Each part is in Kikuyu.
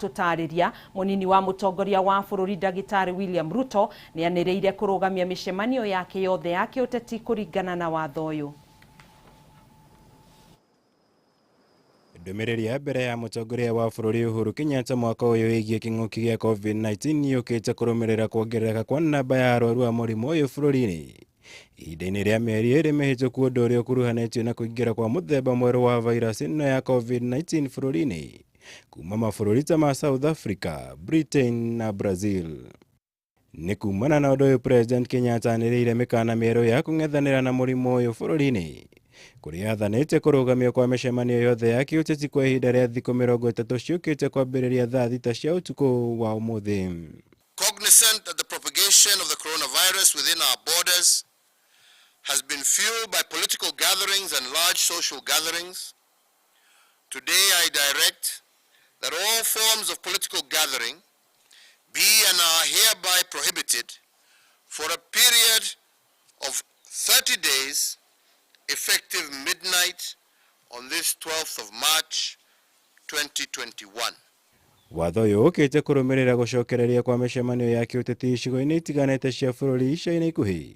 Tũtarĩria mũnini wa mũtongoria wa bũrũri ndagĩtarĩ William Ruto nĩanĩrĩire kũrũgamia mĩcemanio yake yothe ya kĩũteti kũringana na watho ũyũ. Ndũmĩrĩri ya mbere ya mũtongoria wa bũrũri Uhuru Kenyatta mwaka ũyũ ĩgiĩ kĩng'ũki gĩa COVID-19 yũkĩte kũrũmĩrĩra kuongerereka kwa namba ya arwaru a mũrimũ ũyũ bũrũri-inĩ. Ihinda-inĩ rĩa mĩeri ĩrĩ mĩhĩtũku, ũndũ ũrĩa ũkuruhanĩtio na kũingĩra kwa mũthemba mwerũ wa vairasi ĩno ya COVID-19 bũrũri-inĩ kuma mabũrũri ta ma South Africa, Britain na Brazil. Nĩ kumana na ũndũ ũyũ, President Kenyatta anĩrĩire mĩkana mĩerũ ya kũng'ethanĩra na mũrimũ ũyũ bũrũri-inĩ, kũrĩa athanĩte kũrũgamio kwa mĩcemanio yothe ya kĩũteti kwa ihinda rĩa thikũ 30 ciũkĩte kwambĩrĩria thaa 6 cia ũtukũ wa ũmũthĩ. Cognizant that the propagation of the coronavirus within our borders has been fueled by political gatherings and large social gatherings, today I direct that all forms of political gathering be and are hereby prohibited for a period of 30 days, effective midnight on this 12th of March 2021. Watho ũyũ ũkĩte kũrũmĩrĩra gũcokereria kwa mĩcemanio ya kĩũteti icigo-inĩ itiganĩte cia bũrũri ica-inĩ ikuhĩ,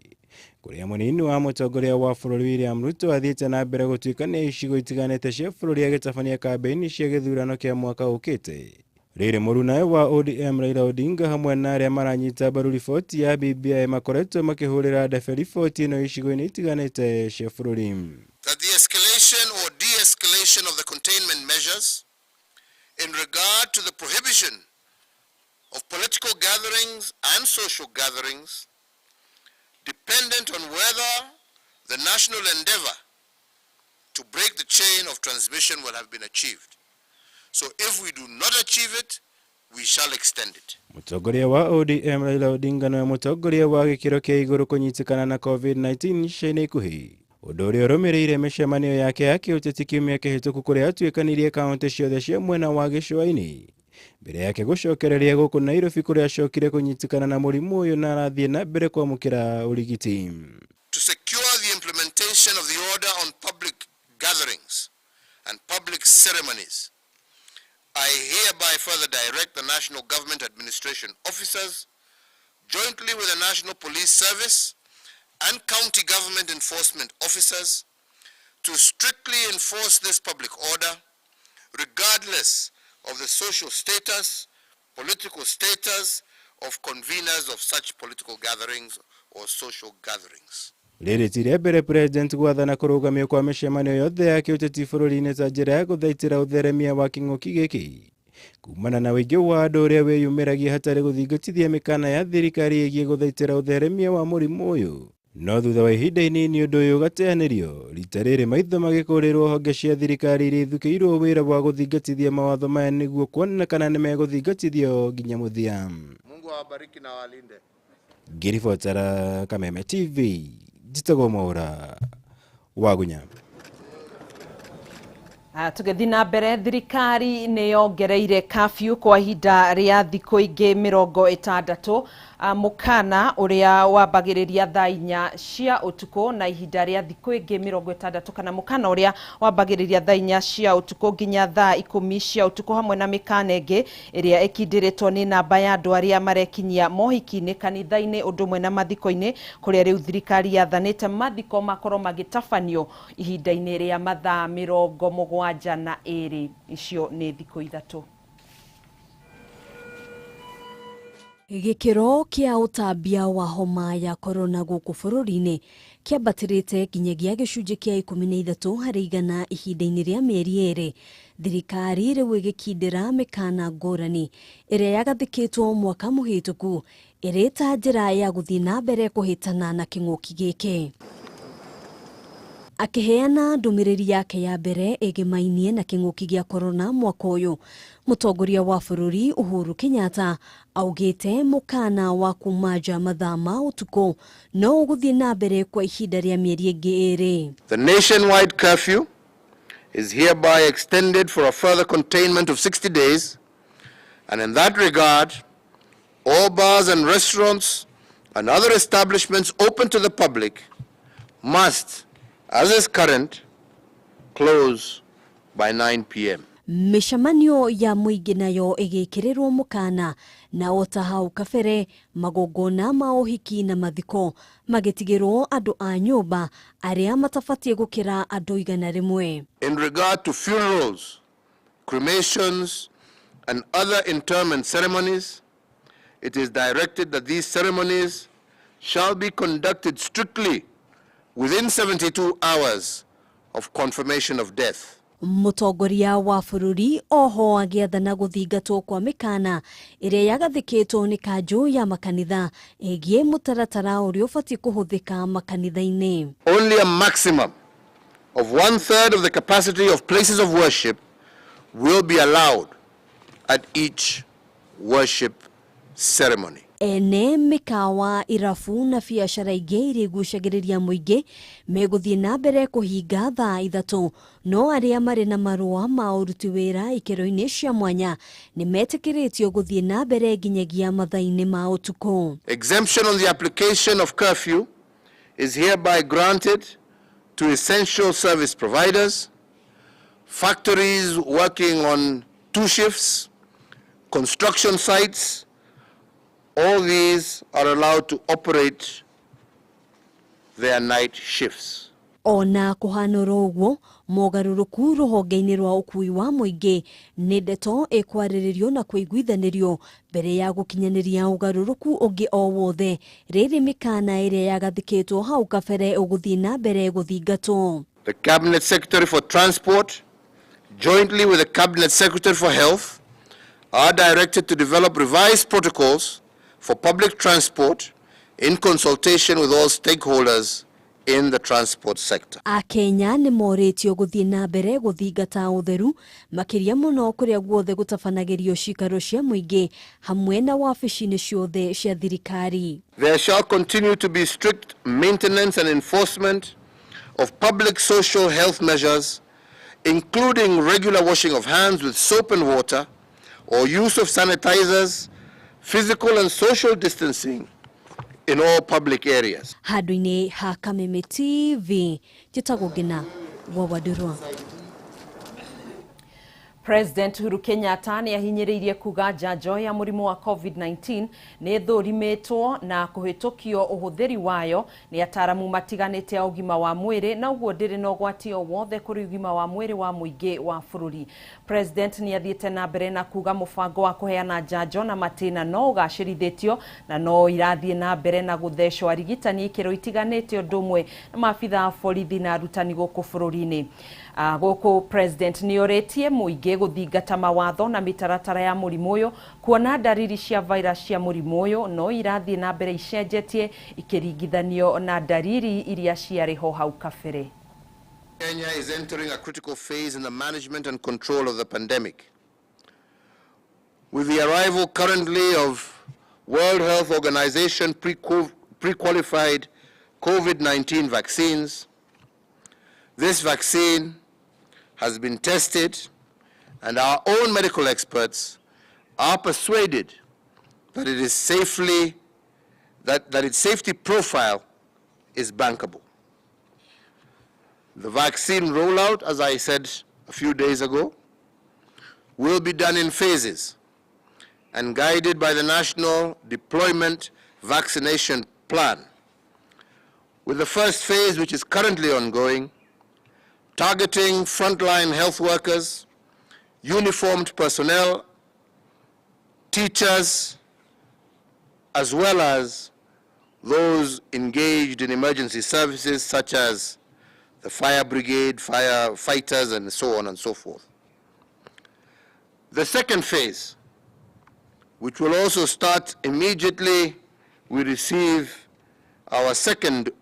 kũrĩa mũnini wa mũtongoria wa bũrũri William Ruto athiĩte na mbere gũtuĩkania icigo itiganĩte cia bũrũri agĩtabania kambĩini cia gĩthurano kĩa mwaka ũkĩte. Rĩrĩ mũrunawe wa ODM Raila Odinga hamwe na arĩa maranyita mbaru riboti ya BBI makoretwo makĩhũrĩra ndebe riboti ĩno icigo-inĩ itiganĩte cia bũrũri. That the escalation or de-escalation of the containment measures in regard to the prohibition of political gatherings and social gatherings dependent on whether the national endeavor to break the chain of transmission will have been achieved. So if we do not achieve it, we shall extend it. Mũtongoria wa ODM Raila Odinga nĩwe mũtongoria wa gĩkĩro kĩa igũrũ kũnyitĩkana na COVID-19 ica-inĩ ikuhĩ, ũndũ ũrĩa ũrũmĩrĩire mĩcemanio yake ya kĩũteti kiumia kĩhĩtũku, kũrĩa atuĩkanirie kaunti ciothe cia mwena wa gĩcũa-inĩ mbere yake gũcokereria gũkũ Nairobi, kũrĩa acokire kũnyitĩkana na mũrimũ ũyũ na arathiĩ na mbere kwamũkĩra ũrigiti. To secure the implementation of the order on public gatherings and public ceremonies, I hereby further direct the National Government Administration officers, jointly with the National Police Service and county government enforcement officers, to strictly enforce this public order, regardless of the social status, political status of conveners of such political gatherings or social gatherings. Rĩrĩ ti rĩa mbere President gwathana kũrũgamio kwa mĩcemanio yothe ya kĩũteti bũrũri-inĩ ta njĩra ya gũthaitĩra ũtheremia wa kĩng'ũki gĩkĩ kumana na ũingĩ wa andũ ũrĩa wĩyumĩragia hatarĩ gũthingatithia mĩkana ya thirikari ĩgiĩ gũthaitĩra ũtheremia wa mũrimũ ũyũ. No thutha wa ihinda inini ũndũ ũyũ ũgateanĩrio, rita rĩrĩ maitho magĩkũrĩrwo honge cia thirikari iria ithukĩirwo wĩra wa gũthingatithia mawatho maya nĩguo kuona kana nĩmegũthingatithio nginya mũthia. Mungu awabariki na awalinde. Ngĩribotera Kameme TV, njĩtagwo Mwaũra Wagunya. Tũgĩthiĩ na mbere, thirikari nĩ yongereire curfew kwa ihinda rĩa thikũ ingĩ 60, mũkana ũrĩa wambagĩrĩria thaa 4 cia ũtukũ na ihinda rĩa thikũ ingĩ 60, kana mũkana ũrĩa wambagĩrĩria thaa 4 cia ũtukũ nginya thaa 10 cia ũtukũ, hamwe na mĩkana ĩngĩ ĩrĩa ĩkindĩrĩtwo nĩ namba ya andũ arĩa marekinyia mohiki-inĩ, kanitha-inĩ, ũndũ ũmwe na mathiko-inĩ, kũrĩa rĩu thirikari yathanĩte mathiko makorwo magĩtabanio ihinda-inĩ rĩa mathaa 72, icio nĩ thikũ 3. Gĩkĩro kĩa ũtambia wa homa ya korona gũkũ bũrũri-inĩ kĩambatĩrĩte nginyagia 13% ihinda-inĩ rĩa mĩeri 2, thirikari rĩu ĩgĩkindĩra mĩkana ngũrani ĩrĩa yagathĩkĩtwo mwaka mũhĩtũku ĩrĩ ta njĩra ya gũthiĩ na mbere kũhĩtana na kĩng'ũki gĩkĩ. Akĩheana ndũmĩrĩri yake ya mbere ĩgĩmainie na kĩng'ũki gĩa korona mwaka ũyũ, mũtongoria wa bũrũri Uhuru Kenyatta augĩte mũkana wa kuma nja mathaa ma ũtukũ no ũgũthiĩ na mbere kwa ihinda rĩa mĩeri ĩngĩ 2. The nationwide curfew is hereby extended for a further containment of 60 days, and in that regard, all bars and restaurants and other establishments open to the public must, as is current, close by 9 p.m. Mĩcemanio ya mũingĩ nayo ĩgĩkĩrĩrwo mũkana na o ta hau kabere magongona ma ũhiki na mathiko magĩtigĩrwo andũ a nyũmba arĩa matabatiĩ gũkĩra andũ 100. In regard to funerals, cremations and other interment ceremonies, it is directed that these ceremonies shall be conducted strictly within 72 hours of confirmation of death. Mũtongoria wa bũrũri oho agĩathana gũthingatwo kwa mĩkana ĩrĩa yagathĩkĩtwo nĩ kanjũ ya makanitha ĩgiĩ mũtaratara ũrĩa ũbatiĩ kũhũthĩka makanitha-inĩ. Only a maximum of 1/3 of the capacity of places of worship will be allowed at each worship ceremony. Ene mĩkawa, irabu na biacara ingĩ iria igucagĩrĩria mũingĩ megũthiĩ na mbere kũhinga thaa 3, no arĩa marĩ na marũa ma ũruti wĩra ikĩro-inĩ cia mwanya nĩ metĩkĩrĩtio gũthiĩ na mbere nginyagia mathaa-inĩ ma ũtukũ. Exemption on the application of curfew is hereby granted to essential service providers, factories working on 2 shifts, construction sites. All these are allowed to operate their night shifts. Ona kũhana oro ũguo, mogarũrũku rũhonge-inĩ rwa ũkuui wa mũingĩ nĩ ndeto ĩkwarĩrĩrio na kũiguithanĩrio mbere ya gũkinyanĩria ũgarũrũku ũngĩ o wothe rĩrĩ mĩkana ĩrĩa yagathĩkĩtwo hau kabere ũgũthiĩ na mbere gũthingatwo. The Cabinet Secretary for Transport, jointly with the Cabinet Secretary for Health, are directed to develop revised protocols for public transport in consultation with all stakeholders in the transport sector. Akenya nĩ morĩtio gũthiĩ na mbere gũthingata ũtheru makĩria mũno kũrĩa guothe gũtabanagĩrio cikaro cia mũingĩ hamwe na wabici-inĩ ciothe cia thirikari. There shall continue to be strict maintenance and enforcement of public social health measures, including regular washing of hands with soap and water or use of sanitizers, physical and social distancing in all public areas. Handũ-inĩ ha Kameme TV, njĩtagwo Ngina wa Wandũrwa. President Uhuru Kenyatta nĩ ahinyĩrĩirie kuga njanjo ya mũrimũ wa COVID-19 nĩ ĩthũrimĩtwo na kũhĩtũkio ũhũthĩri wayo nĩ ataramu matiganĩte a ũgima wa mwĩrĩ na ũguo ndĩrĩ na ũgwati o wothe kũrĩ ũgima wa mwĩrĩ wa mũingĩ wa bũrũri. President nĩ athiĩte na mbere na kuga mũbango wa kũheana njanjo na matĩna no ũgacĩrithĩtio na no irathiĩ na mbere na gũthecwo arigitani ikĩro itiganĩte ũndũ ũmwe na maabitha a borithi na arutani gũkũ bũrũri-inĩ. Gũkũ President nĩ orĩtie mũingĩ gũthingata mawatho na mĩtaratara ya mũrimũ ũyũ kuona ndariri cia virus cia mũrimũ ũyũ no irathiĩ na mbere icenjetie ikĩringithanio na ndariri iria ciarĩ ho hau kabere. Kenya is entering a critical phase in the management and control of the pandemic. With the arrival currently of World Health Organization pre-qualified COVID-19 vaccines, this vaccine has been tested and our own medical experts are persuaded that it is safely, that its safety profile is bankable. The vaccine rollout, as I said a few days ago, will be done in phases and guided by the National Deployment Vaccination Plan, with the first phase, which is currently ongoing, targeting frontline health workers, uniformed personnel, teachers, as well as those engaged in emergency services such as the fire brigade, firefighters, and so on and so forth. The second phase, which will also start immediately we receive our second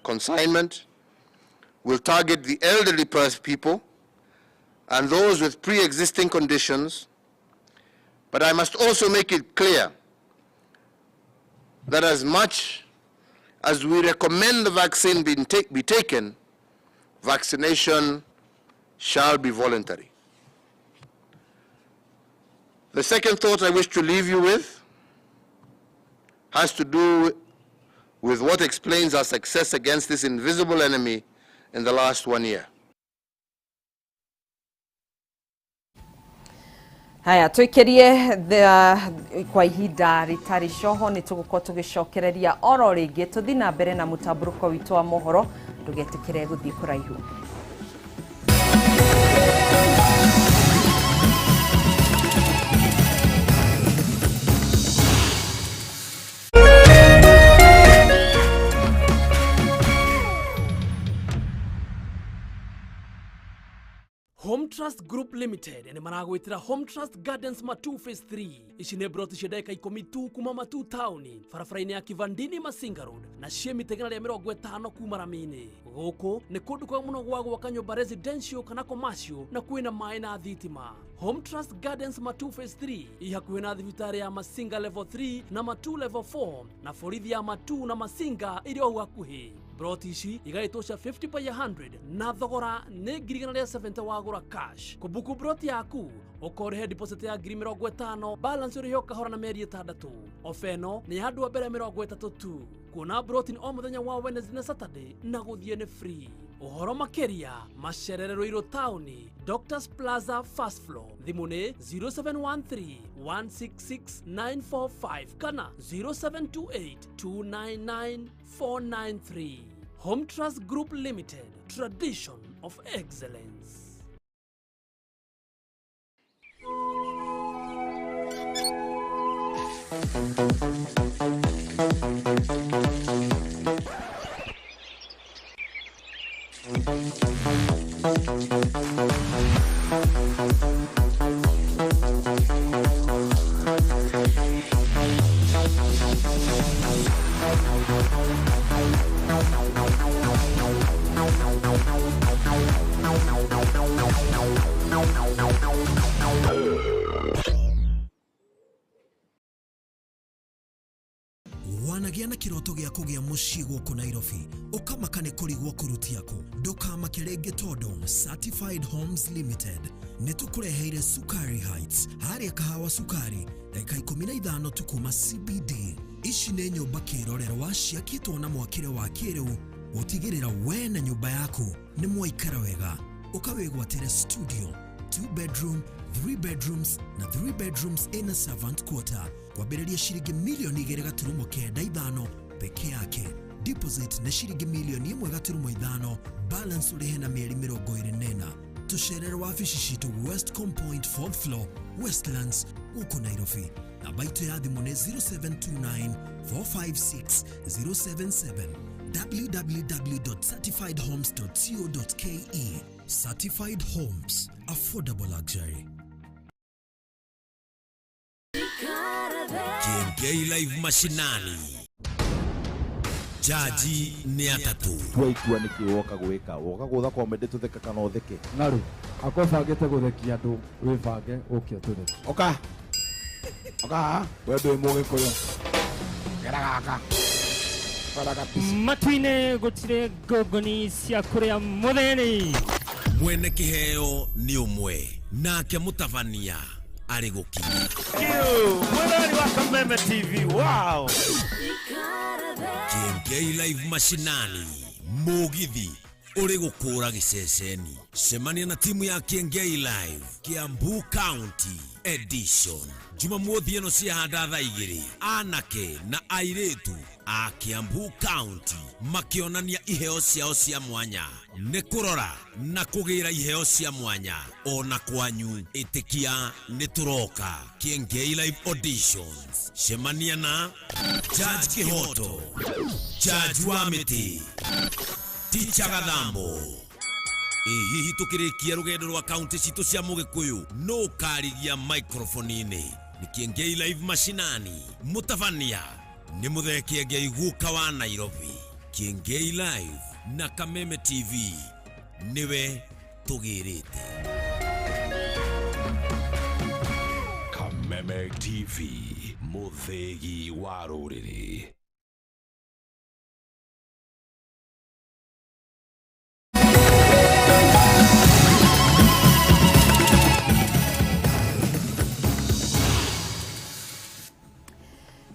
consignment, will target the elderly people and those with pre-existing conditions. But I must also make it clear that as much as we recommend the vaccine be taken, vaccination shall be voluntary. The second thought I wish to leave you with has to do with what explains our success against this invisible enemy in the last 1 year. Haya, tũikĩrie kwa ihinda rĩtarĩ coho nĩ tũgũkorwo tũgĩcokereria oro rĩngĩ tũthiĩ na mbere na mũtambũrũko witũ wa mohoro, ndũgetĩkĩre gũthiĩ kũraihu. Home Trust Group Limited nĩ maragwĩtĩra Home Trust Gardens Matu Phase 3. Ici nĩ broti cia ndagĩka 10 tu kuma Matu taũni, barabara-inĩ ya Kivandini Masinga Road, na ciĩ mita 150 kuma rami-inĩ. Gũkũ nĩ kũndũ kwega mũno gwa gwaka nyũmba residential kana commercial, na kwĩna maĩ na thitima. Home Trust Gardens Matu Phase 3 i hakuhĩ na thibitarĩ ya Masinga Level 3 na Matu Level 4 na borithi ya Matu na Masinga ĩrĩ o hau hakuhĩ. Broti ici igaĩtwo cia 50 by 100 na thogora nĩ 170,000 wagũra cash. Kũbuku broti yaku ũkorĩhe deposit ya 50,000, balance ũrĩhe o kahora na mĩeri 6. Ofa ĩno nĩ ya andũ a mbere 30 tu. Kuona broti nĩ o mũthenya wa Wednesday na Saturday na gũthiĩ nĩ free. Ũhoro makĩria macerere Ruiru taũni, Doctors Plaza first floor. Thimũ nĩ 0713 166 945 kana 0728 299 493. Home Trust Group Limited, tradition of excellence. Wanagĩa na kĩroto gĩa kũgĩa mũciĩ gũkũ Nairobi, ũkamaka nĩ kũrigwo kũrutia kũ. Ndũkamake rĩngĩ tondũ Certified Homes Limited nĩ tũkũreheire Sukari Heights harĩa Kahawa Sukari, ndagĩka 15 tu kuma CBD. Ici nĩ nyũmba kĩrorerwa ciakĩtwo na mwakĩre wa kĩrĩu gũtigĩrĩra we na nyũmba yaku nĩ mwaikara wega. Ũkawĩgwatĩre studio, 2 bedroom, 3 bedrooms na 3 bedrooms in a servant quarter kwambĩrĩria ciringi milioni 2.95 peke yake. Deposit nĩ ciringi milioni 1.5, balance ũrĩhe na mĩeri 24. Tũcerere wabici citũ Westcom Point 4th floor, Westlands, gũkũ Nairobi. Namba itũ ya thimũ nĩ 0729 456 077, www.certifiedhomes.co.ke. Certified Homes, affordable luxury. Kiengei Live mashinani, jaji nĩ atatũ. Tua itua nĩkĩ woka gwĩka, woka gũtha comedy tũtheke kana ũtheke. Ng'aru akorwo bangĩte gũthekia andũ, wĩbange ũke ũtũthekie. Oka oka haha, we ndũĩ mũgĩkũyũ, gera gaka gera kabisa. Matu-inĩ gũtirĩ ngũngũni cia kũrĩa mũthĩni. Mwene kĩheo nĩ ũmwe, nake mũtabania arĩ gũkinya. Mwĩrori wa Kameme TV, wow. Kiengei Live mashinani, mũgithi ũrĩ gũkũra gĩceceni. Cemania na timu ya Kiengei Live Kiambu County Edition Jumamothi ĩno ciahanda thaa 2. Anake na airĩtu a Kiambu County makĩonania iheo ciao cia mwanya. Nĩ kũrora na kũgĩra iheo cia mwanya ona kwanyu. Ĩtĩkia nĩ tũroka. Kiengei Live Auditions, cemania na Judge Kĩhoto, Judge wa mĩtĩ, Ticha Gathambo. Ĩ hihi tũkĩrĩkia rũgendo rwa kaunti citũ cia mũgĩkũyũ no ũkarigia microphone-inĩ? Nĩ Kiengei Live mashinani, mũtabania nĩ Mũthee Kiengei, guka wa Nairobi. Kiengei Live na Kameme TV nĩwe tũgĩrĩte. Kameme TV, mũthĩgi wa rũrĩrĩ.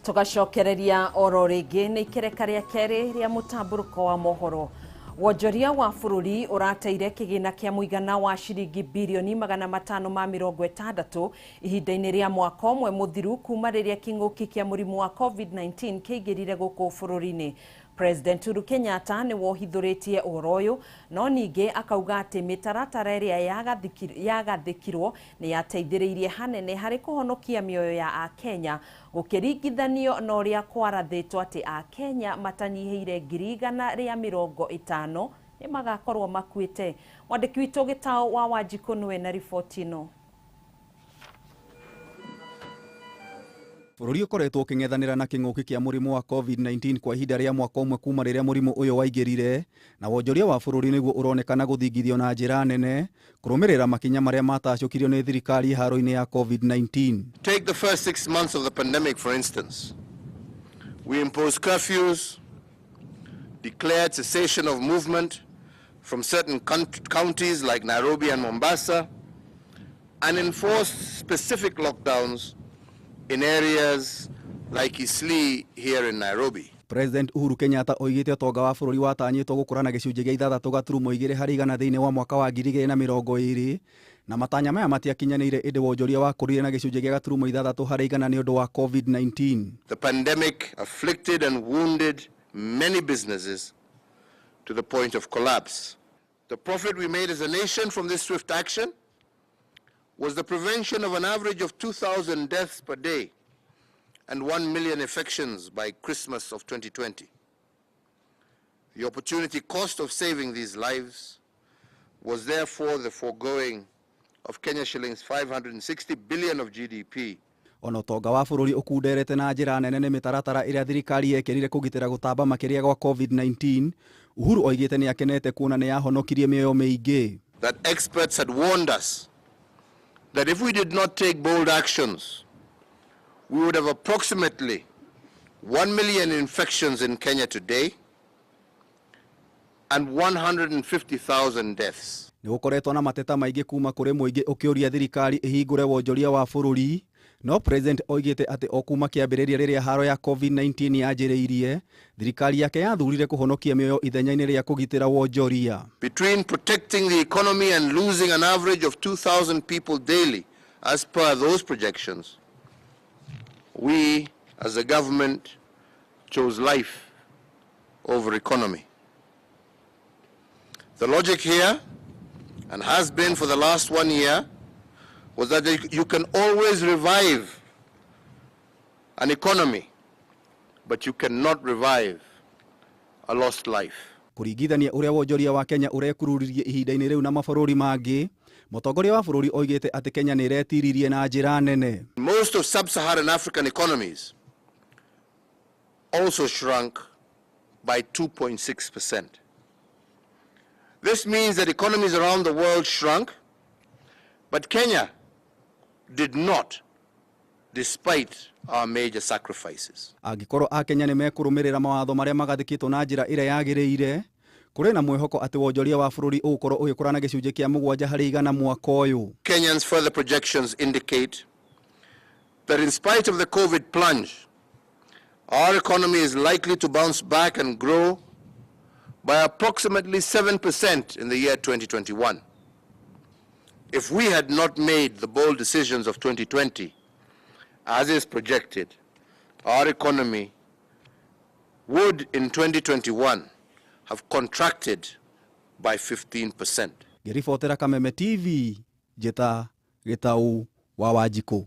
Tũgacokereria oro rĩngĩ nĩ ikereka rĩa kerĩ rĩa mũtambũrũko wa mohoro Wonjoria wa bũrũri ũrateire kĩgĩna kĩa mũigana wa ciringi birioni 560 ihinda-inĩ rĩa mwaka ũmwe mũthiru kuma rĩrĩa kĩng'ũki kĩa mũrimũ wa COVID-19 kĩingĩrire gũkũ bũrũri-inĩ. President Uhuru Kenyatta nĩ wohithũrĩtie ũhoro ũyũ no ningĩ akauga atĩ mĩtaratara ĩrĩa yagathĩkirwo nĩ yateithĩrĩirie hanene harĩ kũhonokia mĩoyo ya Akenya gũkĩringithanio na ũrĩa kwarathĩtwo atĩ Akenya matanyihĩire 150,000 nĩ magakorwo makuĩte. Mwandĩki witũ Gĩtaũ wa Wanjikũ nĩwe na riboti ĩno. Bũrũri ũkoretwo ũkĩng'ethanĩra na kĩng'ũki kĩa mũrimũ wa COVID-19 kwa ihinda rĩa mwaka ũmwe kuma rĩrĩa mũrimũ ũyũ waingĩrire, na wonjoria wa bũrũri nĩguo ũronekana gũthingithio na njĩra nene kũrũmĩrĩra makinya marĩa matacũkirio nĩ thirikari haro-inĩ ya COVID-19. Take the first 6 months of the pandemic, for instance. We imposed curfews, declared cessation of movement from certain counties like Nairobi and Mombasa, and enforced specific lockdowns in areas like Eastleigh here in Nairobi. President Uhuru Kenyatta oigĩte ũtonga wa bũrũri watanyĩtwo gũkũra na gĩcunjĩ gĩa 6.2% thĩinĩ wa mwaka wa 2020 na matanya maya matiakinyanĩire ĩndĩ wonjoria wakũrire na gĩcunjĩ gĩa 6.6% nĩ ũndũ wa COVID-19. The pandemic afflicted and wounded many businesses to the point of collapse. The profit we made as a nation from this swift action was the prevention of an average of 2,000 deaths per day and 1 million infections by Christmas of 2020. The opportunity cost of saving these lives was therefore the foregoing of Kenya shillings 560 billion of GDP. Ona ũtonga wa bũrũri ũkunderete na njĩra nene nĩ mĩtaratara ĩrĩa thirikari yekĩrire kũgitĩra gũtamba makĩria gwa COVID-19, Uhuru oigĩte nĩ akenete kuona nĩ yahonokirie mĩoyo mĩingĩ. That experts had warned us that if we did not take bold actions, we would have approximately 1 million infections in Kenya today and 150,000 deaths. Nĩ gũkoretwo na mateta maingĩ kuma kũrĩ mũingĩ ũkĩũria thirikari ĩhingũre wonjoria wa bũrũri, no President oigĩte atĩ o kuma kĩambĩrĩria rĩrĩa haro ya COVID-19 yanjĩrĩirie, thirikari yake yathurire kũhonokia mĩoyo ithenya-inĩ rĩa kũgitĩra wonjoria. Between protecting the economy and losing an average of 2,000 people daily, as per those projections, we as a government chose life over economy. The logic here, and has been for the last 1 year, was that you can always revive an economy, but you cannot revive a lost life. Kũringithania ũrĩa wonjoria wa Kenya ũrekururirie ihinda-inĩ rĩu na mabũrũri mangĩ, mũtongoria wa bũrũri oigĩte atĩ Kenya nĩ ĩretiririe na njĩra nene. Most of sub-Saharan African economies also shrunk by 2.6%. This means that economies around the world shrunk, but Kenya did not, despite our major sacrifices. Angĩkorwo Akenya nĩ mekũrũmĩrĩra mawatho marĩa magathĩkĩtwo na njĩra ĩrĩa yagĩrĩire, kũrĩ na mwĩhoko atĩ wonjoria wa bũrũri ũgũkorwo ũgĩkũra na gĩcunjĩ kĩa 7% mwaka ũyũ. Kenyans' further projections indicate that in spite of the COVID plunge, our economy is likely to bounce back and grow by approximately 7% in the year 2021. If we had not made the bold decisions of 2020, as is projected, our economy would in 2021 have contracted by 15%. Ngĩribotera Kameme TV, njĩta Gĩtaũ wa Wanjikũ.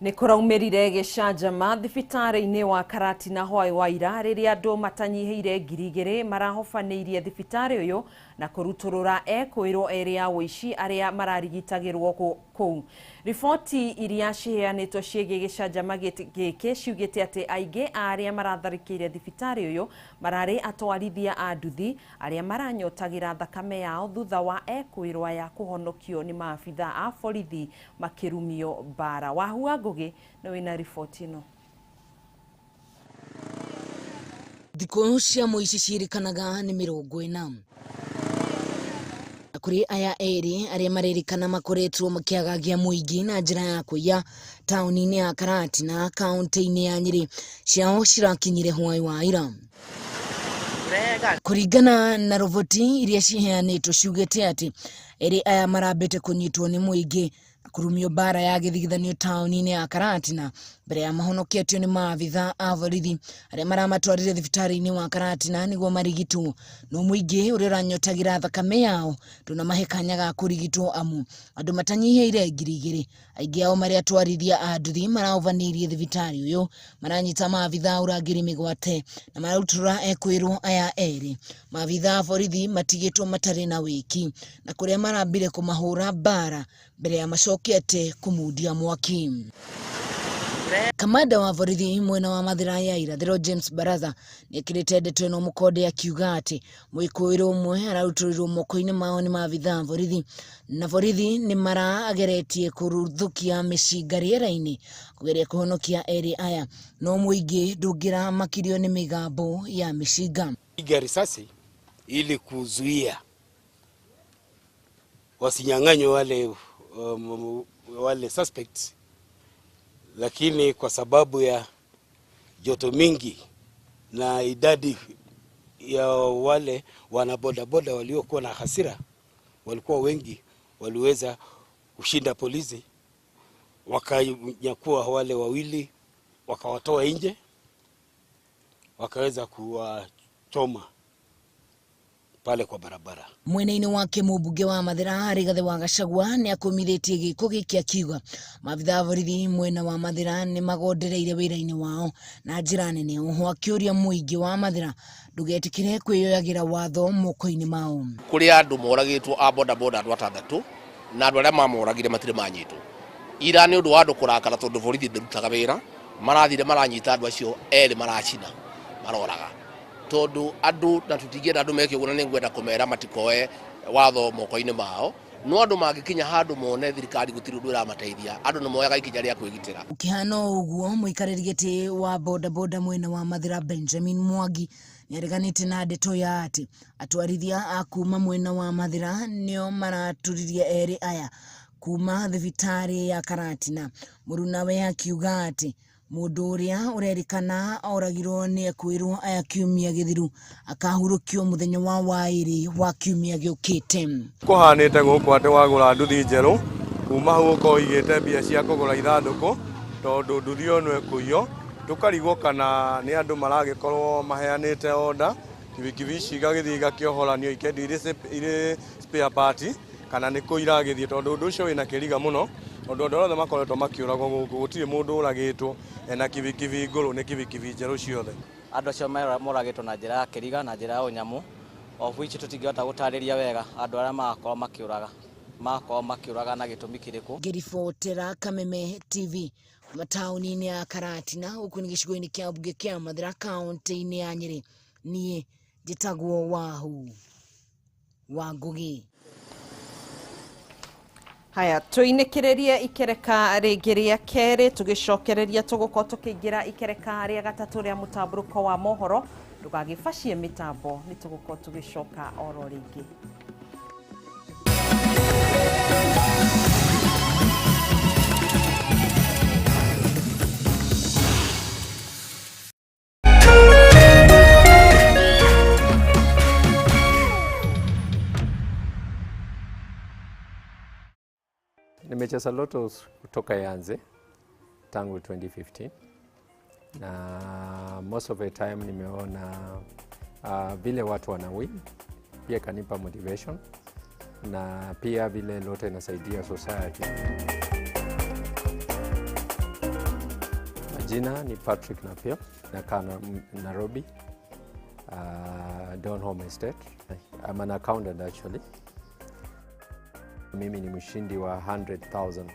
Nĩ kũraumĩrire gĩcanjama thibitarĩ-inĩ wa Karatina hwaĩ wa ira rĩrĩa andũ matanyihĩire 2,000 marahobanĩirie thibitarĩ ũyũ na kũrutũrũra ekũĩrwo erĩ a ũici arĩa mararigitagĩrwo kũu. Riboti iria ciheanĩtwo ciĩgiĩ gĩcanjama gĩkĩ ciugĩte atĩ aingĩ a arĩa maratharĩkĩire thibitarĩ ũyũ mararĩ atwarithia a nduthi arĩa maranyotagĩra thakame yao thutha wa ekũĩrwo aya kũhonokio nĩ maabitha a borithi makĩrumio mbara. Wahua Ngugi nĩ wĩna riboti ĩno. Thikũ cia mũici ciĩrĩkanaga nĩ 40. Kũrĩ aya erĩ arĩa marerĩkana makoretwo makĩagagia mũingĩ na njĩra ya kũiya taũni-inĩ ya Karatina kaũntĩ-inĩ ya Nyĩrĩ, ciao cirakinyire hwaĩ wa ira. Kũringana na roboti iria ciheanĩtwo ciugĩte atĩ erĩ aya marambĩte kũnyitwo nĩ mũingĩ na kũrumio mbara ya gĩthigithanio taũni-inĩ ya Karatina mbere ya mahonoketio nĩ maabitha a borithi arĩa maramatwarire thibitarĩ-inĩ wa Karatina nĩguo marigitwo. No mũingĩ ũrĩa ũranyotagĩra thakame yao ndũnamahe kanya ga kũrigitwo amu andũ matanyihĩire 2,000 aingĩ ao marĩ atwarithia a nduthi maraũbanĩirie thibitarĩ ũyũ maranyita maabitha a ũrangĩri mĩgwate na mararutũrũra ekwĩrwo aya erĩ. Maabitha a borithi matigĩtwo matarĩ na wĩki na kũrĩa marambire kũmahũra mbara mbere ya macokete kũmundia mwaki. Kamanda wa borithi mwena wa Mathira ya irathĩro James Baraza nĩekĩrĩte ndeto ĩno mũkonde akiuga atĩ mwĩkũĩrwo ũmwe ararutũrũrirwo moko-inĩ mao nĩ maabitha a borithi na borithi nĩ marageretie kũruthũkia mĩcinga rĩera-inĩ kũgeria kũhonokia erĩ aya no mũingĩ ndũngĩramakirio nĩ mĩgambo ya mĩcinga. Piga risasi ili kuzuia wasinyang'anywe wale suspects, lakini kwa sababu ya joto mingi na idadi ya wale wanabodaboda waliokuwa na hasira walikuwa wengi, waliweza kushinda polisi, wakanyakua wale wawili, wakawatoa nje, wakaweza kuwachoma pale kwa barabara. Mwena-inĩ wake mũmbunge wa Mathira Rigathĩ wa Gachagua nĩ akũmithĩtie gĩko gĩkĩ akiuga maabitha a borithi mwena wa Mathira nĩ magondereire wĩra-inĩ wao na njĩra nene, oho akĩũria mũingĩ wa Mathira ndũgetĩkĩre kwĩyoyagĩra watho moko-inĩ mao. Kũrĩ andũ moragĩtwo a bodaboda andũ atandatũ na andũ arĩa mamoragire matirĩ manyitwo. Ira nĩ ũndũ wa andũ kũrakara tondũ borithi ndĩrutaga wĩra, marathire maranyita andũ acio erĩ maracina maroraga. Tondu andu na tutingĩenda andũ meke ũguo na nĩngwenda kũmera matikoe watho moko-inĩ mao, no andũ mangĩkinya handũ mone thirikari gũtirĩ ũndũ ĩramateithia, andũ nĩ moyaga ikinya rĩa kwĩgitĩra. Ũkĩhana ũguo mũikarĩri gĩtĩ wa bodaboda mwena wa Mathira Benjamin Mwangi nĩareganĩte na ndeto ya atĩ atwarithia a kuma mwena wa Mathira nĩo maraturirie erĩ aya kuma thibitarĩ ya Karatina. Mũrunawe akiuga atĩ mũndũ ũrĩa ũrerĩkana oragirwo nĩ ekwĩrwo aya kiumia gĩthiru akahurũkio mũthenya wa waĩrĩ wa kiumia gĩũkĩte. Kũhanĩte gũkũ atĩ wagũra nduthi njerũ kuma hau ũkorwo ũigĩte mbia cia kũgũra ithandũkũ tondũ nduthi ĩyo no ĩkũiywo, tũkarigwo kana nĩ andũ maragĩkorwo maheanĩte order kibikibi ici igagĩthiĩ igakĩohoranio ikendio irĩ spare part kana nĩ kũ iragĩthiĩ, tondũ ũndũ ũcio wĩna kĩriga mũno tondũ andũ othe makoretwo makĩũragwo gũkũ gũtirĩ mũndũ ũragĩtwo ena kibikibi ngũrũ, nĩ kibikibi njerũ ciothe. Andũ acio moragĩtwo na njĩra ya kĩriga na njĩra ya ũnyamũ, of which tũtingĩhota gũtarĩria wega andũ arĩa magakorwo makĩũraga na gĩtũmi kĩrĩkũ. Ngĩribotera Kameme TV kuma taũni-inĩ ya Karatina gũkũ nĩ gĩcigo-inĩ kĩa mbunge kĩa Mathira kaũntĩ-inĩ ya Nyĩrĩ, niĩ njĩtagwo Wahu wa Ngũgĩ. Haya, tũinĩkĩrĩrie ikereka rĩngĩ rĩa kerĩ tũgĩcokereria tũgũkorwo tũkĩingĩra ikereka rĩa gatatũ rĩa mũtambũrũko wa mohoro. Ndũgagĩbacie mĩtambo, nĩ tũgũkorwo tũgĩcoka oro rĩngĩ. Nimecheza Lotto kutoka ianze tangu 2015 na most of the time nimeona vile watu wana win, pia kanipa motivation na pia vile Lotto inasaidia society. Majina ni Patrick Napio, nakaa Nairobi, Donholm Estate. I'm an accountant actually. Mimi ni mshindi wa 100,000.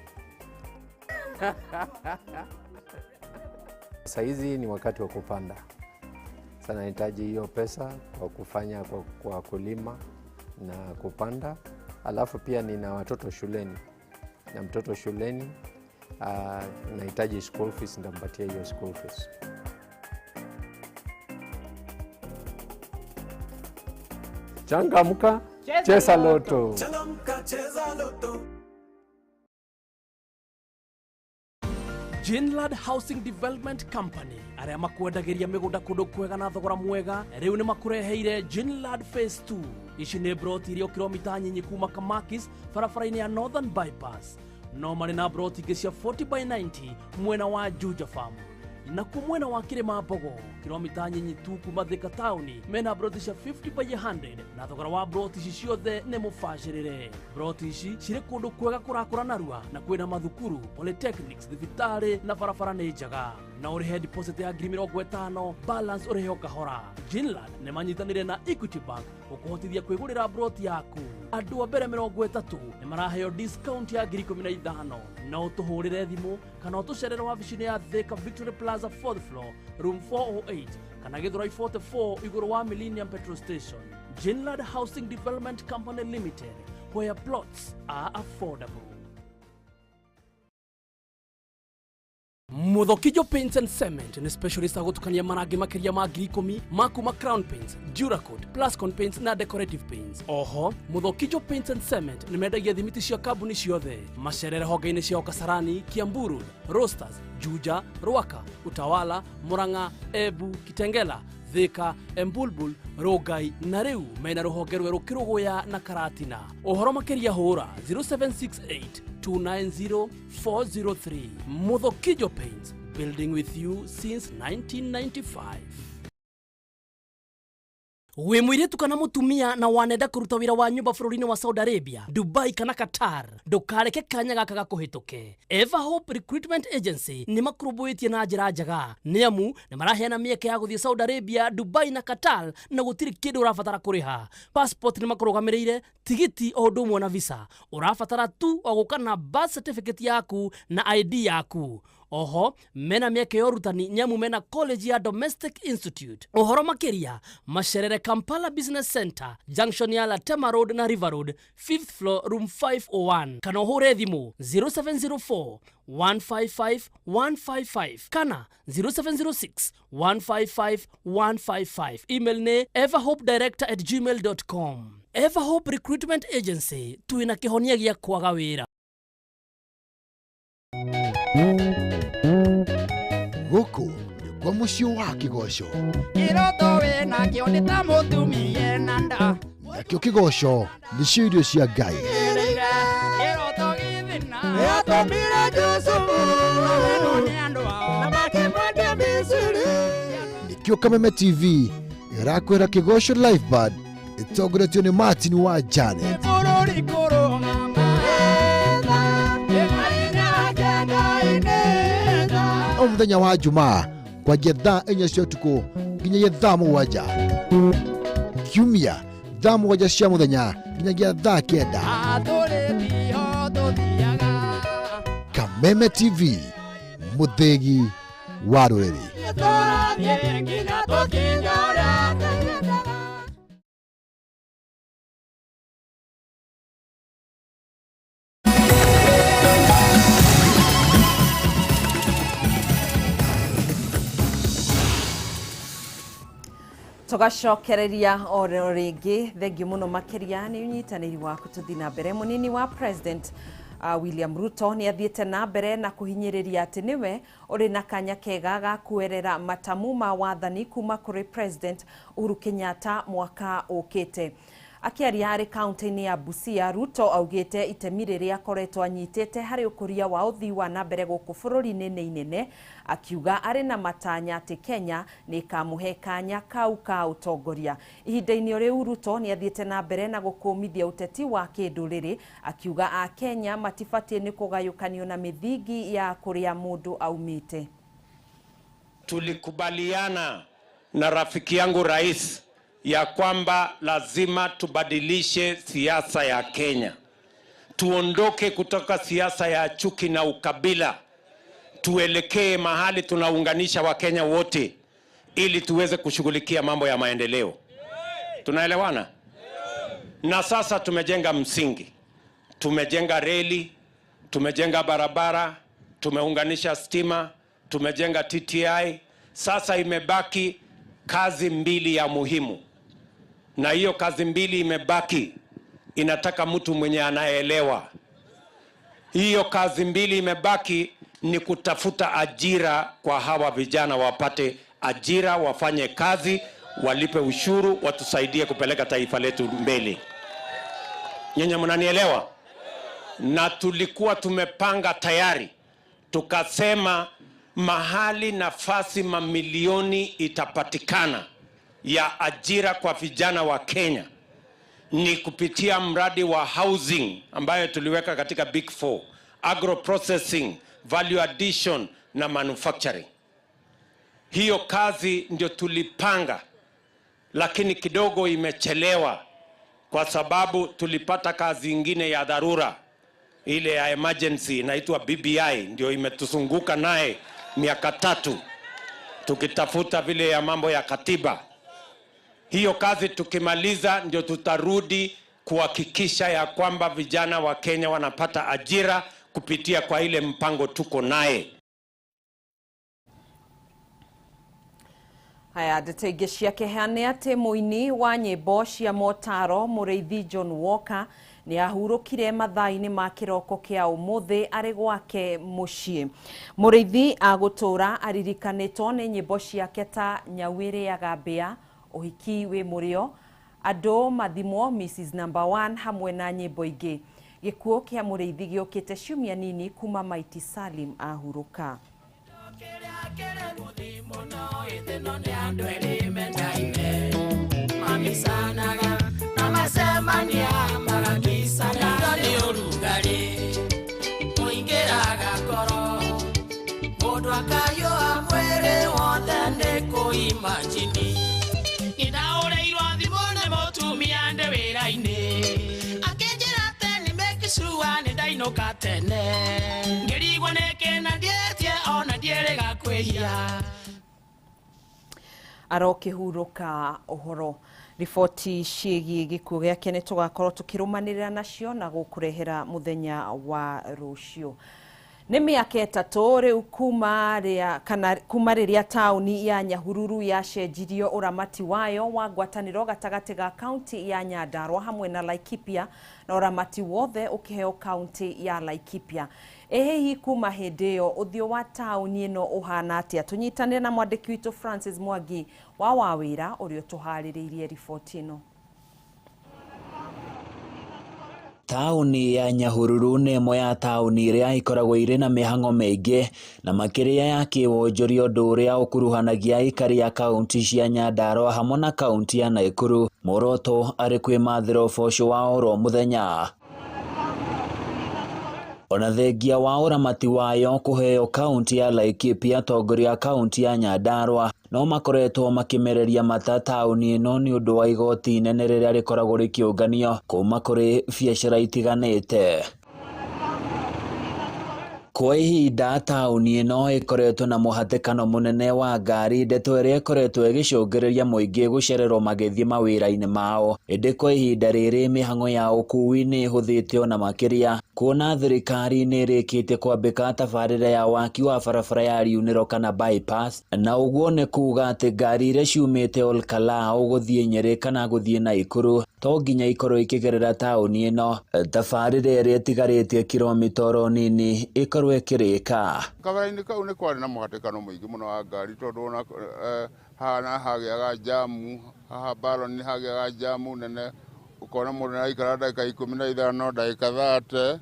Saizi ni wakati wa kupanda. Sana nahitaji hiyo pesa kwa kufanya kwa kulima na kupanda. Alafu pia nina watoto shuleni. Na mtoto shuleni nahitaji school fees, nitampatia hiyo school fees. Changamka, cheza Lotto. Changamka, cheza Lotto. Jinlad Housing Development Company arĩa makwendagĩria mĩgũnda kũndũ kwega na thogora mwega rĩu nĩ makũreheire Jinlad Phase 2. Ici nĩ broti iria kilomita nyinyi kuma Kamakis barabara-inĩ ya Northern Bypass. No marĩ na broti ingĩ cia 40 by 90 mwena wa Juja Farm. Nakuo mwena wa Kĩrĩma Mbogo kilomita nyinyi tu kuma Thika taũni mena broti cia 50 by 100 na thogora wa broti ici ciothe nĩ mũbacĩrĩre. Broti ici cirĩ kũndũ kwega kũrakũra narua na kwĩna mathukuru, polytechnics, thibitarĩ na barabara nĩ njega. Na ũrĩhe deposit ya 50,000, balance ũrĩhe o kahora. Jinland nĩ manyitanĩire na Equity Bank gũkũhotithia kwĩgũrĩra broti yaku. Andũ a mbere 30 nĩ maraheo discount ya 15,000. No ũtũhũrĩre thimũ kana ũtũcerere wabici-inĩ ya Thika Victory Plaza 4th floor room 408 kana Githurai 44 igũrũ wa Millennium Petrol Station. Jinland Housing Development Company Limited, where plots are affordable. Muthokijo Paints and Cement ni specialist agutukania marangi makiria ma 10,000 ma kuma Crown Paints, Duracoat, Plascon Paints na Decorative Paints. Oho, Muthokijo Paints and Cement ni mendagia thimiti cia kambuni ciothe. Macerere honge-inĩ ciao Kasarani, Kiambu Road, Roasters, Juja, Ruaka, Utawala, Murang'a, Embu, Kitengela, Thika, Embulbul, Rongai na rĩu mena rũhonge rwerũ Kĩrũgũya na Karatina. Ũhoro makĩria hũra 0768 290 403. Muthokijo Paints, building with you since 1995. Wĩ mũirĩtu kana mũtumia na wanenda kũruta wĩra wa nyũmba bũrũri-inĩ wa Saudi Arabia, Dubai kana Qatar, ndũkareke kanya gaka gakũhĩtũke. Everhope Recruitment Agency nĩ makũrũmbũĩtie na njĩra njega nĩ amu nĩ maraheana mĩeke ya gũthiĩ Saudi Arabia, Dubai na Qatar na gũtirĩ kĩndũ ũrabatara kũrĩha. Passport nĩ makũrũgamĩrĩire, tigiti o ũndũ ũmwe na visa. Ũrabatara tu o gũka na birth certificate yaku na ID yaku. Oho, mena mĩeke ya ũrutani nyamu mena college ya Domestic Institute. Ũhoro makĩria macerere Kampala Business Center, junction ya Latema Road na River Road, 5th floor room 501 kana ũhũre thimũ 0704 155 155 kana 0706 155 155. Email nĩ everhopedirector@gmail.com. Everhope Recruitment Agency, twĩna kĩhonia gĩa kwaga wĩra. Gũkũ nĩkuo mũciĩ wa kĩgoco. Kĩroto wĩnakĩo nĩ ta mũtumia na nda. Nakĩo kĩgoco nĩcio irio cia Ngai. Kĩroto gĩthĩna yatũmire Jusufu nĩ andũ ao na makĩmwendia Misiri. Nĩkĩo Kameme TV ĩrakwĩra Kĩgoco Live Band ĩtongoretio nĩ Martin wa Janet. Bũrũri kũrũgama O mũthenya wa Jumaa kwanjia thaa 4 cia ũtukũ nginyagia thaa 7. Kiumia thaa 7 cia mũthenya nginyagia thaa 9. Kameme TV, mũthĩgi wa rũrĩrĩ. Tugacokereria o rĩngĩ thengiũ mũno makĩria nĩ ũnyitanĩri waku tũthiĩ na mbere. Mũnini wa President William Ruto nĩ athiĩte na mbere na kũhinyĩrĩria atĩ nĩwe ũrĩ na kanya kega ga kuerera matamu ma wathani kuma kũrĩ President Uhuru Kenyatta mwaka ũkĩte. Akĩaria arĩ kaunti-inĩ ya Busia, Ruto augĩte itemi rĩrĩa akoretwo anyitĩte harĩ ũkũria wa ũthii wa na mbere gũkũ bũrũri-inĩ nĩ inene, akiuga arĩ na matanya atĩ Kenya nĩ ĩkamũhe kanya kau ka ũtongoria. Ihinda-inĩ rĩu Ruto nĩ athiĩte na mbere na gũkũmithia ũteti wa kĩndũrĩrĩ, akiuga a Kenya matibatiĩ nĩ kũgayũkanio na mĩthingi ya kũrĩa mũndũ aumĩte. Tulikubaliana na rafiki yangu rais ya kwamba lazima tubadilishe siasa ya Kenya. Tuondoke kutoka siasa ya chuki na ukabila. Tuelekee mahali tunaunganisha Wakenya wote ili tuweze kushughulikia mambo ya maendeleo. Tunaelewana? Na sasa tumejenga msingi. Tumejenga reli, tumejenga barabara, tumeunganisha stima, tumejenga TTI. Sasa imebaki kazi mbili ya muhimu. Na hiyo kazi mbili imebaki inataka mtu mwenye anaelewa. Hiyo kazi mbili imebaki ni kutafuta ajira kwa hawa vijana, wapate ajira, wafanye kazi, walipe ushuru, watusaidie kupeleka taifa letu mbele. Nyinyi mnanielewa? Na tulikuwa tumepanga tayari, tukasema mahali nafasi mamilioni itapatikana ya ajira kwa vijana wa Kenya ni kupitia mradi wa housing ambayo tuliweka katika Big Four, agro processing, value addition na manufacturing. Hiyo kazi ndio tulipanga, lakini kidogo imechelewa kwa sababu tulipata kazi ingine ya dharura, ile ya emergency inaitwa BBI, ndio imetuzunguka naye miaka 3 tukitafuta vile ya mambo ya katiba. Hiyo kazi tukimaliza, ndio tutarudi kuhakikisha ya kwamba vijana wa Kenya wanapata ajira kupitia kwa ile mpango tuko naye. Haya, ndeto ingĩ cia kĩeha nĩ atĩ mũini wa nyĩmbo cia motaro Mũrĩithi John Walker nĩ ahurũkire mathaa-inĩ ma kĩroko kĩa ũmũthĩ arĩ gwake mũciĩ. Mũrĩithi agũtũra aririkanĩtwo nĩ nyĩmbo ciake ta Nyau ĩrĩaga mbĩa, Ũhiki wĩ mũrĩo, Andũ mathimwo, Mrs Number One hamwe na nyĩmbo ingĩ. Gĩkuũ kĩa Mũrĩithi gĩũkĩte ciumia nini kuma Maiti Salim ahurũka. Arokĩhurũka ũhoro. Riboti ciĩgiĩ gĩkuũ gĩake nĩ tũgakorwo tũkĩrũmanĩrĩra nacio na gũkũrehera mũthenya wa rũciũ. Nĩ mĩaka 3 rĩu kuma rĩrĩa taũni ya Nyahururu yacenjirio ũramati wayo wa ngwatanĩro gatagatĩ ga kaunti ya Nyandarua hamwe na Laikipia na ũramati wothe ũkĩheo kaunti ya Laikipia. Ĩ hihi kuma hĩndĩ ĩyo ũthiũ wa taũni ĩno ũhana atĩa? Tũnyitanĩre na mwandĩki witũ Francis Mwangi wa Wawĩra ũrĩa ũtũharĩrĩirie riboti ĩno. Taũni ya Nyahururu nĩ ĩmwe ya taũni iria ikoragwo irĩ na mĩhang'o mĩingĩ na makĩria ya kĩwonjoria, ũndũ ũrĩa ũkuruhanagia aikari a kaunti cia Nyandarua hamwe na kaunti ya Nakuru. Muoroto arĩ kwĩmathĩra ũboco wa oro mũthenya. Ona thengia wa ũramati wayo kũheo kaunti ya Laikipia, atongoria a kaunti ya Nyandarua no makoretwo makĩmereria mata taũni ĩno nĩ ũndũ wa igoti inene rĩrĩa rĩkoragwo rĩkĩũnganio kuma kũrĩ biacara itiganĩte. Kwa ihinda taũni ĩno ĩkoretwo na mũhatĩkano mũnene wa ngari, ndeto ĩrĩa ĩkoretwo ĩgĩcũngĩrĩria mũingĩ gũcererwo magĩthiĩ mawĩra-inĩ mao. Ĩndĩ kwa ihinda rĩrĩ mĩhang'o ya ũkuui nĩ ĩhũthĩte ona makĩria, kuona thirikari nĩ ĩrĩkĩtie kwambĩka tabarĩra ya waki wa barabara ya riunĩro kana bypass, na ũguo nĩ kuga atĩ ngari iria ciumĩte Olkalau gũthiĩ Nyĩrĩ kana gũthiĩ Naikuru to nginya ikorwo ikĩgerera taũni ĩno. Tabarĩra ĩrĩa ĩtigarĩtie kilomita oro nini ĩkorwo ĩkĩrĩka. Kabara-inĩ kau nĩ kwarĩ na mũhatĩkano mũingĩ mũno wa ngari tondũ ona haha hagĩaga jamu, haha Baron hagĩaga jamu nene, ũkona mũndũ nĩaraikara ndagĩka 15 ndagĩka 30.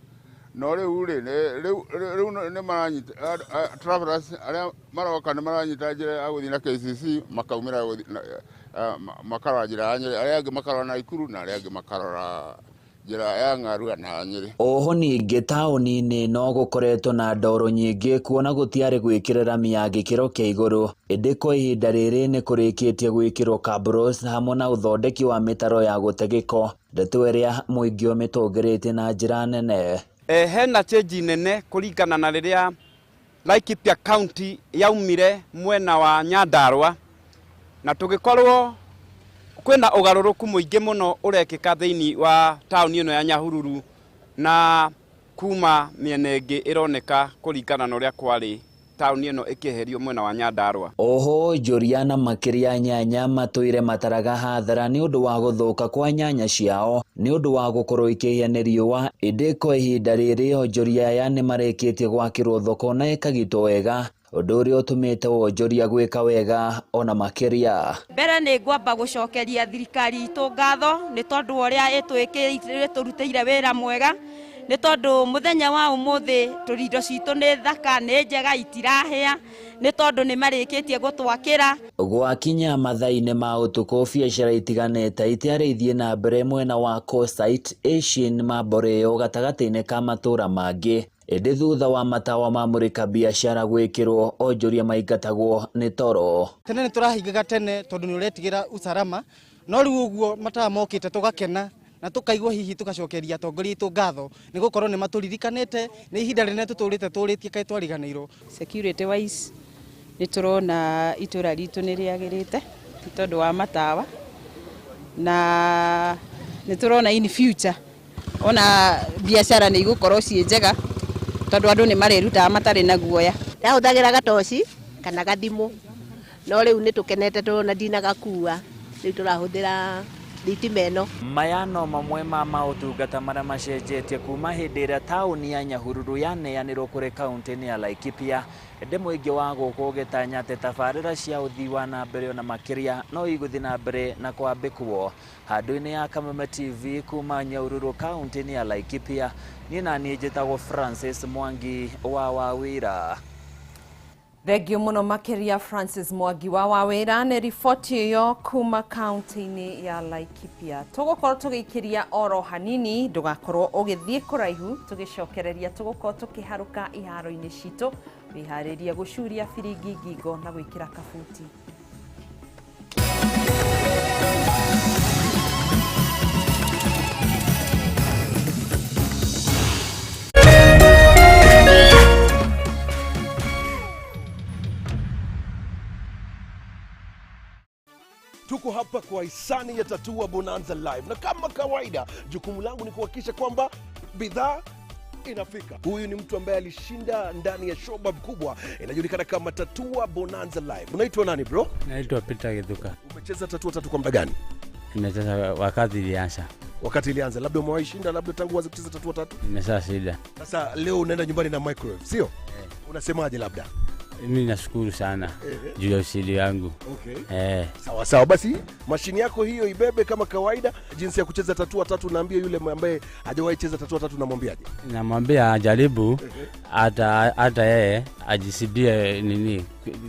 No rĩu rĩ, rĩu nĩ maranyita travelers arĩa maroka nĩ maranyita njĩra ya gũthiĩ na KCC makaumĩra makarora njĩra ya Nyĩrĩ, arĩa angĩ makarora Naikuru na arĩa angĩ makarora njĩra ya Ng'arua na Nyĩrĩ. Oho ningĩ taũni-inĩ no gũkoretwo na ndoro nyingĩ kuona gũtiarĩ gwĩkĩre rami ya gĩkĩro kĩa igũrũ, ĩndĩ kwa ihinda rĩrĩ nĩ kũrĩkĩtie gwĩkĩrwo cabros hamwe na ũthondeki wa mĩtaro ya gũte gĩko, ndeto ĩrĩa mũingĩ ũmĩtũngĩrĩtie na njĩra nene. Hena change nene kũringana na rĩrĩa Laikipia County yaumire mwena wa Nyandarua, na tũgĩkorwo kwĩna ũgarũrũku mũingĩ mũno ũrekĩka thĩinĩ wa taũni ĩno ya Nyahururu, na kuma mĩena ĩngĩ ĩroneka kũringana na ũrĩa kwarĩ taũni ĩno ĩkĩeherio mwena wa Nyandarua. Oho onjoria na makĩria nyanya matũire mataraga hathara nĩ ũndũ wa gũthũka kwa nyanya ciao nĩ ũndũ wa gũkorwo ikĩhĩa nĩ riũa, ĩndĩ kwa ihinda rĩrĩ onjoria aya nĩ marĩkĩtie gwakĩrwo thoko na ĩkagitwo wega, ũndũ ũrĩa ũtũmĩte wonjoria gwĩka wega ona makĩria. Mbere nĩ ngwamba gũcokeria thirikari itũ ngatho nĩ tondũ ũrĩa ĩtũrutĩire wĩra mwega, nĩ tondũ mũthenya wa ũmũthĩ indo citũ nĩ thaka, nĩ njega, itirahĩa nĩ tondũ nĩ marĩkĩtie gũtwakĩra. Gwakinya mathaa-inĩ ma ũtukũ biacara itiganĩte itiarĩ ithiĩ na mbere mwena wa Coastsite, Asian Mamboreo gatagatĩ-inĩ ka matũra mangĩ, ĩndĩ thutha wa matawa mamũrĩka biacara gwĩkĩrwo onjoria maingatagwo nĩ toro. Tene nĩ tũrahingaga tene tondũ nĩ ũretigĩra usalama, no rĩu ũguo matawa mokĩte tũgakena na tukaigua hihi tugacokeria atongoria aitũ ngatho nĩ gũkorwo nĩ matũririkanĩte nĩ ihinda rĩnene tũtũrĩte tũrĩtie kaĩ twariganĩirwo. Security wise nĩ tũrona itũra ritũ nĩ rĩagĩrĩte nĩ tondũ wa matawa, na nĩ tũrona in future ona biacara nĩ igũkorwo ciĩ njega tondũ andũ nĩ marerutaga matarĩ na guoya. Ndahũthagĩra gatoci kana gathimũ, no rĩu nĩ tũkenete tũrona ndinagakua, rĩu tũrahũthĩra thitima ĩno. Maya no mamwe ma maũtungata marĩa macenjetie kuma hĩndĩ ĩrĩa taũni ya Nyahururu yaneanĩrwo kũrĩ kaũntĩ-inĩ ya Laikipia, ĩndĩ mũingĩ wa gũkũ ũgĩtanya atĩ tabarĩra cia ũthii wa na mbere ona makĩria no igũthiĩ na mbere na kwambĩkwo. Handũ-inĩ ya Kameme TV kuma Nyahururu kaũntĩ-inĩ ya Laikipia, niĩ na niĩ njĩtagwo Francis Mwangi wa Wawĩra. Thengio muno makiria Francis Mwangi wa Wawĩra nĩ riboti ĩyo kuma kaunti-inĩ ya Laikipia. Tũgũkorwo tũgĩikĩria oro hanini, ndũgakorwo ũgĩthiĩ kũraihu, tũgĩcokereria tũgũkorwo tũkĩharũka iharo-inĩ citũ, wĩharĩrie gũcuria biringi ngingo na gwĩkĩra kabuti. Tuko hapa kwa hisani ya Tatua Bonanza Live, na kama kawaida jukumu langu ni kuhakikisha kwamba bidhaa inafika. Huyu ni mtu ambaye alishinda ndani ya showbab kubwa inajulikana kama Tatua Bonanza Live. Unaitwa nani bro? Naitwa Peter Githuka. Umecheza Tatua Tatu kwa muda gani? Nimecheza wakati ilianza. Wakati ilianza, labda umewahi shinda, labda tangu uanze kucheza Tatua Tatu? Nimeshashinda. Sasa leo unaenda nyumbani na microwave, sio? Unasemaje labda? Mimi nashukuru sana juu ya ushindi wangu. Okay. Sawa sawa, basi mashini yako hiyo ibebe kama kawaida. Jinsi ya kucheza Tatua Tatu, naambia yule ambaye hajawahi cheza Tatua Tatu namwambiaje? Namwambia ajaribu, hata yeye ajisidie nini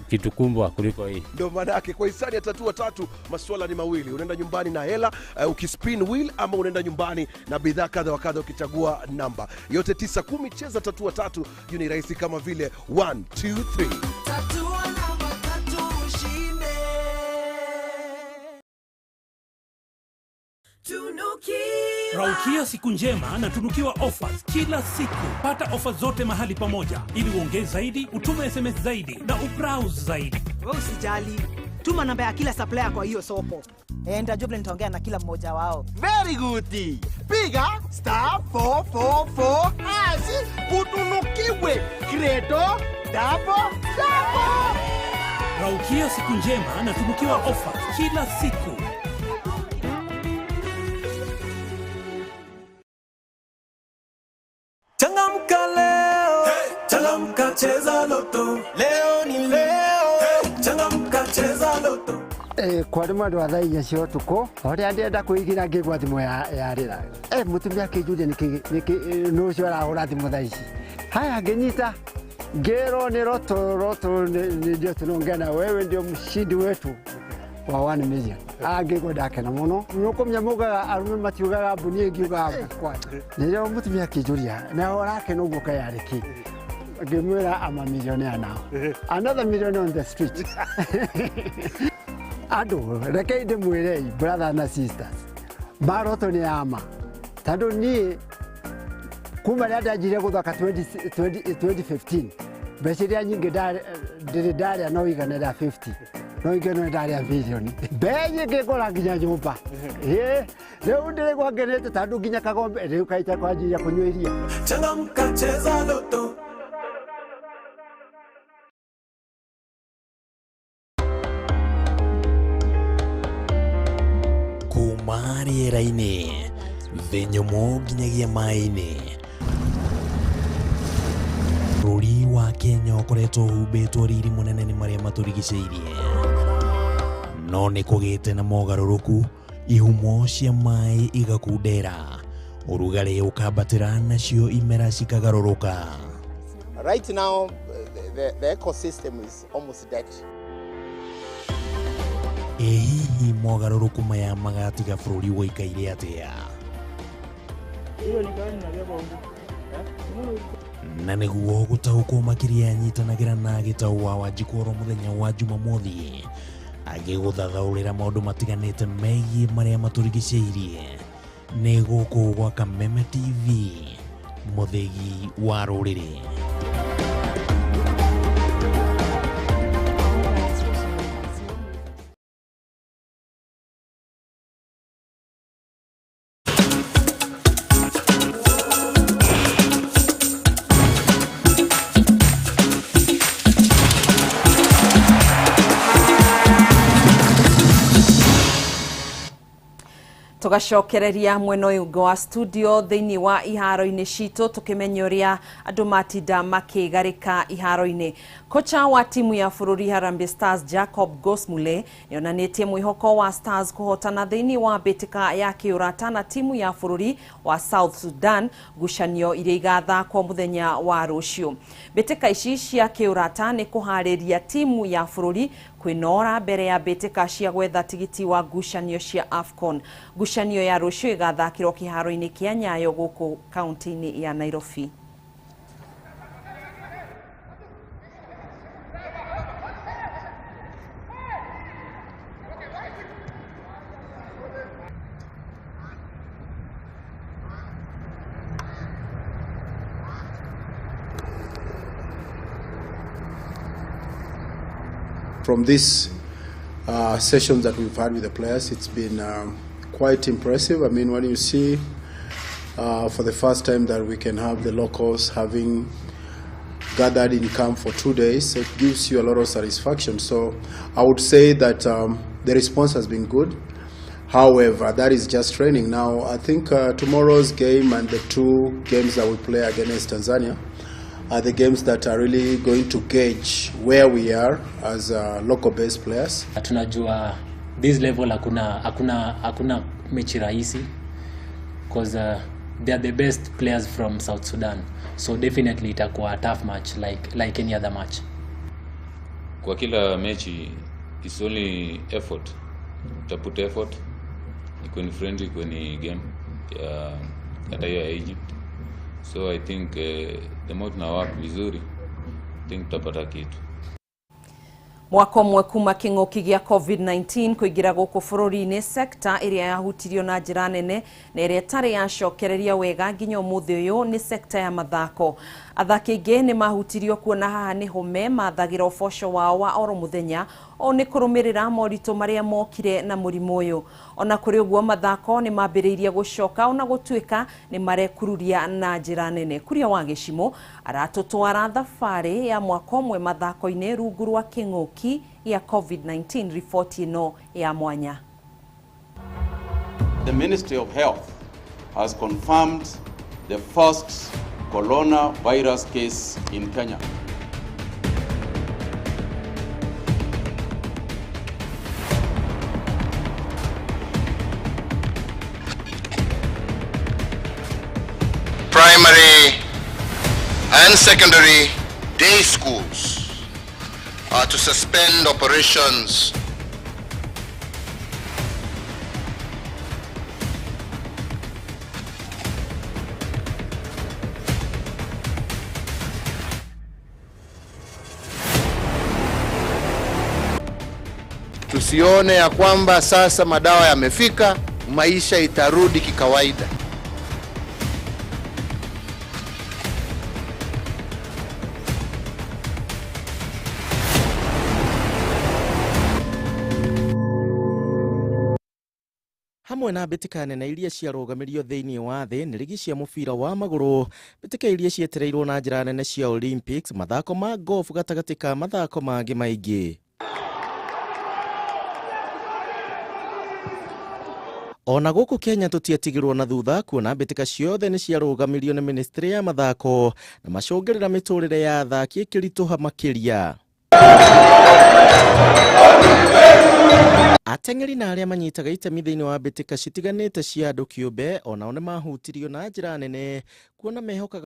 kitu kubwa kuliko hii. Ndio maana yake kwa hisani ya Tatua Tatu masuala ni mawili. Unaenda nyumbani na hela ukispin wheel, ama unaenda nyumbani na bidhaa kadha wa kadha ukichagua namba. Yote 9 10, cheza Tatua Tatu, hiyo ni rahisi kama vile 1 2 3. Tatua namba tatu ushinde. Raukia siku njema na tunukiwa offers kila siku. Pata offers zote mahali pamoja ili uongee zaidi, utume SMS zaidi na ubrowse zaidi. Wewe usijali, tuma namba ya kila supplier kwa hiyo soko. Nitajua vile nitaongea na kila mmoja wao. Very good. Piga star 444 hash utunukiwe credo double double. Raukia siku njema na tunukiwa offers kila siku. Changamka leo, hey, changamka cheza loto. Leo ni leo, hey, changamka cheza loto. Kwa rĩmwe andũ a thaa inya cia ũtukũ ũrĩa ndĩrenda kũigĩra ngĩigua thimũ yarĩra. Mũtumia akĩnjũria nĩkĩ nũ ũcio arahũra thimũ thaa ici. Haya ngĩnyita ngĩrwo nĩ Roto, Roto ndio tunaongea na wewe, ndio mshindi wetu wa 1 million. Ngĩigua ndakena mũno. Nĩũkũmenya maugaga arũme matiugaga mbu, niĩ ngiugaga mbu kwanja. Nĩrĩo mũtumia akĩnjũria na ũrakena ũguo kaĩ arĩ kĩ? Ngĩmwĩra I'm a millionaire now. Another million on the street. Andũ, rekei ndĩmwĩrei brother na sisters, maroto nĩ ama. Tondũ niĩ kuma rĩrĩa ndanjirie gũthaka 2015 mbeca iria nyingĩ ndĩrĩ ndarĩa no igana rĩa 50, no ingĩ no ndarĩa bilioni. Mbeca nyingĩ ngũra nginya nyũmba. Rĩu ndĩrĩgwa ngenete tondũ nginya kagombe rĩu kaita kwanjiria kũnyua iria. Changamka cheza loto. Kuma rĩera-inĩ, thĩ nyũmũ nginyagia maĩ-inĩ. Bũrũri wa Kenya ũkoretwo ũhumbĩtwo riri mũnene nĩ marĩa matũrigicĩirie. No nĩ kũgĩte na mogarũrũku, ihumo cia maĩ igakundera, ũrugarĩ ũkambatĩra nacio imera cikagarũrũka. Right now, the ecosystem is almost dead. Ĩ hihi mogarũrũku maya magatiga bũrũri ũikaire atĩa? Na nĩguo gũtaũkwo makĩria nyitanagĩra na Gĩtaũ wa Wanjikũ oro mũthenya wa Jumamothi agĩgũthathaũrĩra maũndũ matiganĩte megiĩ marĩa matũrigicĩirie. Nĩ gũkũ gwa Kameme TV, mũthĩgi wa rũrĩrĩ. Tugacokereria mwena ũyũ ũngĩ wa studio thĩinĩ wa iharo-inĩ citũ tũkĩmenya ũrĩa andũ matinda makĩgarĩka iharo-inĩ. Kocha wa timu ya bũrũri Harambee Stars Jacob Gosmule nĩonanĩtie mwĩhoko wa Stars kũhotana thĩinĩ wa mbĩtĩka ya kĩũrata na timu ya bũrũri wa South Sudan ngucanio iria igathakwo mũthenya wa rũciũ. Mbĩtĩka ici cia kĩũrata nĩ kũharĩria timu ya bũrũri kwĩnora mbere ya mbĩtĩka cia gwetha tigiti wa ngucanio cia AFCON. Ngucanio ya rũciũ ĩgathakĩrwo kĩharo-inĩ kĩa Nyayo gũkũ kaunti-inĩ ya Nairobi. From these sessions that we've had with the players, it's been quite impressive. I mean, when you see for the first time that we can have the locals having gathered in camp for 2 days, it gives you a lot of satisfaction. So I would say that the response has been good. However, that is just training. Now, I think tomorrow's game and the 2 games that we play against Tanzania are the games that are really going to gauge where we are as local-based players. Tunajua this level hakuna mechi rahisi because they are the best players from South Sudan, so definitely itakuwa a tough match like any other match. Kwa kila mechi it's only effort. Utaput effort, ikuwe ni friendly, ikuwe ni game ya hata hiyo ya Egypt. So I think the more tuna work vizuri, I think tutapata kitu. Mwaka ũmwe kuma kĩng'ũki gĩa COVID-19 kũingĩra gũkũ bũrũri-inĩ, sekta ĩrĩa yahutirio na njĩra nene na ĩrĩa ĩtarĩ yacokereria wega nginya ũmũthĩ ũyũ nĩ sekta ya mathako. Athaki aingĩ nĩ mahutirio kuona haha nĩho me mathagĩra ũboco wao wa oro mũthenya o nĩ kũrũmĩrĩra moritũ marĩa mokire na mũrimũ ũyũ. Ona kũrĩ ũguo mathako nĩ mambĩrĩirie gũcoka ona gũtuĩka nĩ marekururia na njĩra nene. Kuria wa Gĩcimo aratũtwara thabarĩ ya mwaka ũmwe mathako-inĩ rungu rwa kĩng'ũki ya COVID-19. Riboti ĩno ya mwanya. The Ministry of Health has confirmed the first coronavirus case in Kenya. Primary and secondary day schools are to suspend operations. Tusione ya kwamba sasa madawa yamefika, maisha itarudi kikawaida. Hamwe na mbĩtĩka nene iria ciarũgamirio thĩinĩ wa thĩ nĩ rigi cia mũbira wa magũrũ, mbĩtĩka iria cietereirwo na njĩra nene cia Olympics, mathako ma golf gatagatĩ ka mathako mangĩ maingĩ. Ona gũkũ Kenya tũtiatigirwo na thutha, kuona mbĩtĩka ciothe nĩ ciarũgamirio nĩ ministry ya mathako na macũngĩrĩra mĩtũrĩre ya athaki ĩkĩritũha makĩria. Ateng'eri na arĩa manyitaga itemi thĩinĩ wa mbĩtĩka citiganĩte cia andũ kĩũmbe onao nĩ mahutirio na njĩra nene, kuona mehokaga